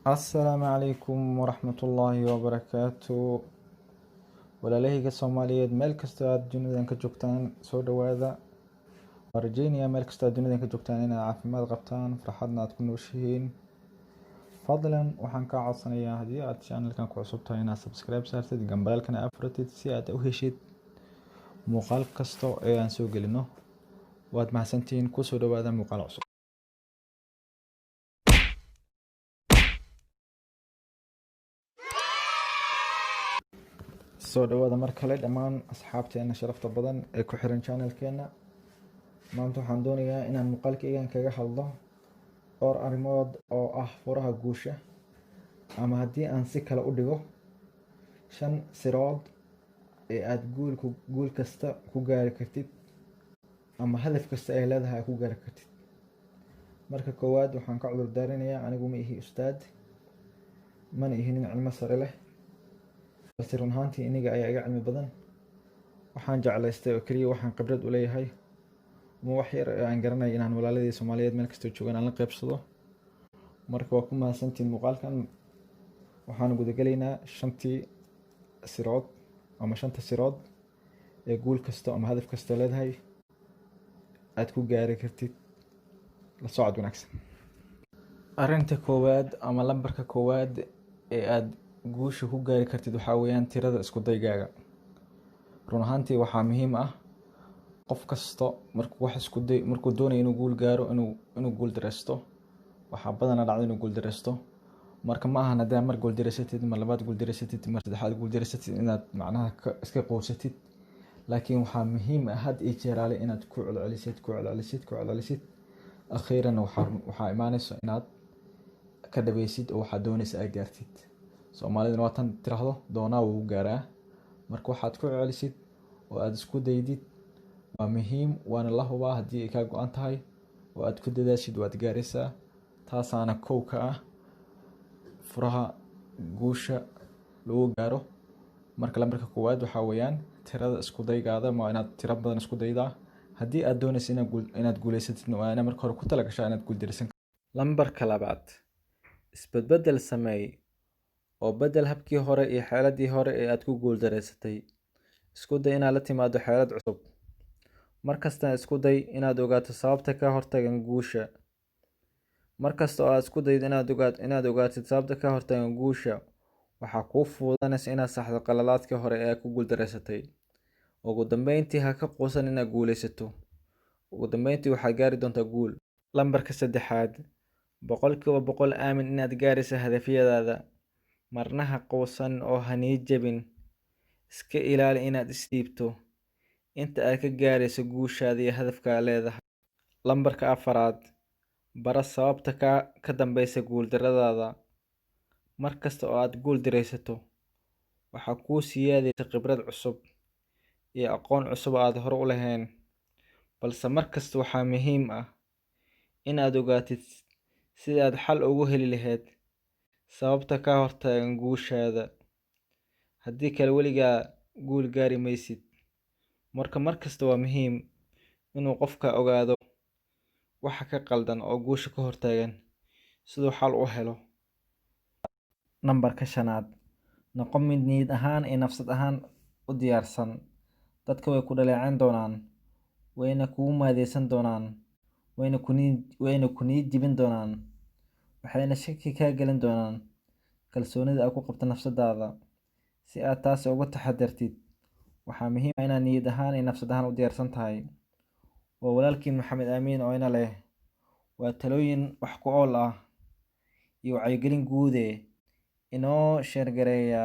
Assalaamu calaykum waraxmatullaahi wabarakaatu. Walaalahayga Soomaaliyeed, meel kastoo aad dunidan ka joogtaan, soo dhawaada. Waan rajeynayaa meel kastoo aad dunidan ka joogtaan inaad caafimaad qabtaan, farxadna aad ku nooshihiin. Fadlan waxaan kaa codsanayaa, haddii aad channelkan ku cusub tahay, inaad subscribe saartid, gambaleelkana aad furatid, si aad u heshid muuqaal kasta ee aan soo gelino. Waad mahadsantihiin. Kusoo dhawaada muuqaal cusub. Soo dhawaada mar kale dhammaan asxaabteena sharafta badan ee ku xiran channelkeena. Maanta waxaan doonayaa inaan muuqaalkaygan kaga hadlo dhowr arrimood oo ah furaha guusha, ama haddii aan si kale u dhigo, 5 sirood ee aad guul kasta ku gaari kartid ama hadaf kasta ay leedahay aad ku gaari kartid. Marka koowaad, waxaan ka cudur daarinayaa, anigu ma ihi ustaad, mana ihi nin cilmo sare leh, balse run ahaantii iniga ayaa iga cilmi badan. Waxaan jeclaystay oo keliya waxaan khibrad u leeyahay ama wax yar ee aan garanay inaan walaaladii Soomaaliyeed meel kastoo joogaan aan la qaybsado. Marka waa ku mahadsantihiin muuqaalkan. Waxaan gudagelaynaa shantii sirood ama shanta sirood ee guul kasta ama hadaf kasta leedahay aad ku gaari kartid. La socod wanaagsan. Arrinta koowaad ama lambarka koowaad ee aad guusha ku gaari kartid waxaa weeyaan tirada isku daygaaga. Run ahaantii waxaa muhiim ah qof kasto markuu wax isku day, markuu doonayo inuu guul gaaro, inuu guul dareysto. Waxaa badanaa dhacda inuu guul dareysto. Marka ma ahan haddii aad mar guul dareysatid, mar labaad guul dareysatid, mar saddexaad guul dareysatid inaad macnaha iska quusatid. Laakiin waxaa muhiim ah had iyo jeer ale inaad ku celcelisid, ku celcelisid, ku celcelisid. Akhiiran waxaa imaanayso inaad ka dhaweysid oo waxaad doonaysa aad gaartid. Soomaaliduna waa tan tiraahdo, doonaa wuu gaaraa. Marka waxaad ku celcelisid oo aad isku daydid waa muhiim, waana la hubaa haddii ay kaa go'an tahay oo aad ku dadaashid waad gaaraysaa. Taasaana kow ka ah furaha guusha lagu gaaro. Marka lambarka koowaad waxaa weeyaan tirada isku daygaada. Waa inaad tiro badan isku daydaa. Haddii aad doonayso inaad guuleysatid, waa inaad marka hore ku talagashaa inaad guul dareysan. Lambarka labaad, isbedbedel sameey oo bedel habkii hore iyo xeeladii hore ee aad ku guul dareysatay. Isku day inaad la timaado xeelad cusub. Mar kasta isku day inaad ogaato sababta ka hortagan guusha. Mar kasta oo aad isku daydo inaad ogaatid sababta ka hortagan guusha, waxaa kuu fududaanaysa inaad saxdo qaladaadkii hore ee aad ku guul dareysatay. Ugu dambeyntii, ha ka quusan inaad guuleysato. Ugu dambeyntii waxaad gaari doontaa guul. Lambarka saddexaad, 100% aamin inaad gaarayso hadafyadaada. Marna ha quusan oo ha niyad jabin. Iska ilaali inaad isdhiibto inta aad ka gaarayso guushaada iyo hadafka aad leedahay. Lambarka afaraad, bara sababta ka dambeysa guuldarradaada. Mar kasta oo aad guul dareysato, waxaa kuu siyaadaysa khibrad cusub iyo aqoon cusub oo aad hore u lahayn. Balse mar kasta waxaa muhiim ah in aad ogaatid sidii aad xal ugu heli lahayd sababta ka hortaagan guushaada. Haddii kale weligaa guul gaari maysid. Marka mar kasta waa muhiim inuu qofka ogaado waxa ka qaldan oo guusha ka hortaagan, siduu xal u helo. Nambarka shanaad, noqo mid niyad ahaan iyo nafsad ahaan u diyaarsan. Dadka way ku dhaleeceyn doonaan, wayna kugu maadeysan doonaan, wayna ku niyad jebin doonaan, waxayna shaki kaa gelin doonaan kalsoonida aad ku qabto nafsadaada. Si aad taas uga taxadartid, waxaa muhiim ah inaad niyad ahaan iyo nafsad ahaan u diyaarsan tahay. Waa walaalkiin Maxamed Amiin oo ina leh. Waa talooyin wax ku ool ah iyo wacyigelin guud ee inoo share gareeya.